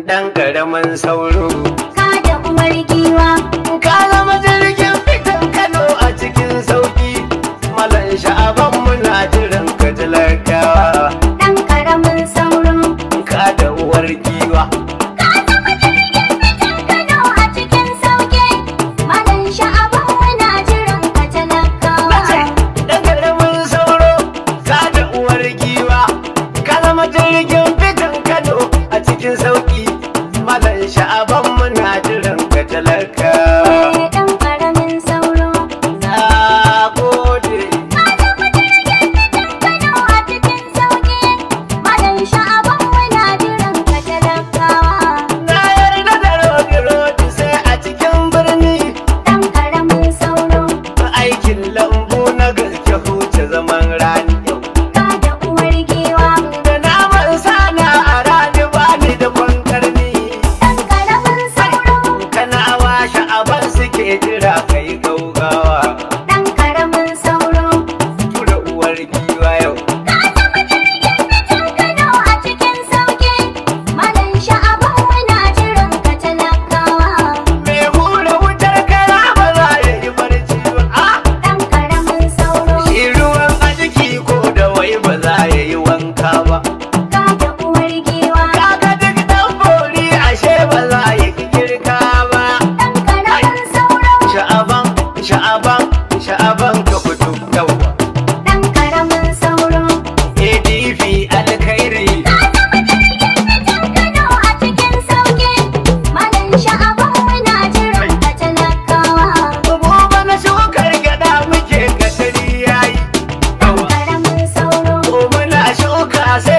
Dan karamin sauro, ka da uwar giwa. Ka zama jirgin fitan Kano a cikin sauki. Malam Sha'aban muna jiran ka talakawa. Dan karamin sauro, ka da uwar giwa. Ka zama jirgin fitan Kano a cikin sauki. Malam Sha'aban muna jiran ka talakawa. Dan karamin sauro, ka da uwar giwa. Ka zama jirgin fitan Kano a cikin sauki. Malam Sha'aban muna jiran ka talakawa. Dan karamin sauro, Na gode. ka zama jirgin fitan Kano a cikin sauki. Malam Sha'aban muna jiran ka talakawa. Na yarda da rodi-rodi sai a cikin birni. Dan karamin sauro, Aikin lambu na gaske huce zaman rani yau. ka da uwar giwa. Da naman sana a rani bani da kwankarni. Dan karamin sauro, Kana Sha'aban suke jira kai gaugawa. dan karamin sauro. Tura uwar giwa yau. Ka zama jirgin fitan Kano a cikin sauki. Malam Sha'aban muna jiran ka talakawa. Mai hura wutar kara ba za ya yi barci ba. Ah! Dan karamin sauro, Shi ruwan a jiki ko da wai ba za ya yi wanka ba. ka da uwar giwa. Kaga duk dan bori ashe ba za ya ki girka ba. Dan karamin sauro, Sha'aban, Sha'aban, Sha'aban ka fito yawa. dan karamin sauro. ADP alkhairi. Ka zama jirgin fitan Kano a cikin sauki. Malam Sha'aban muna jiran ka talakawa. Gobe na shukar gyada muke katari yayi. Dan karamin sauro, Gobe na shuka sai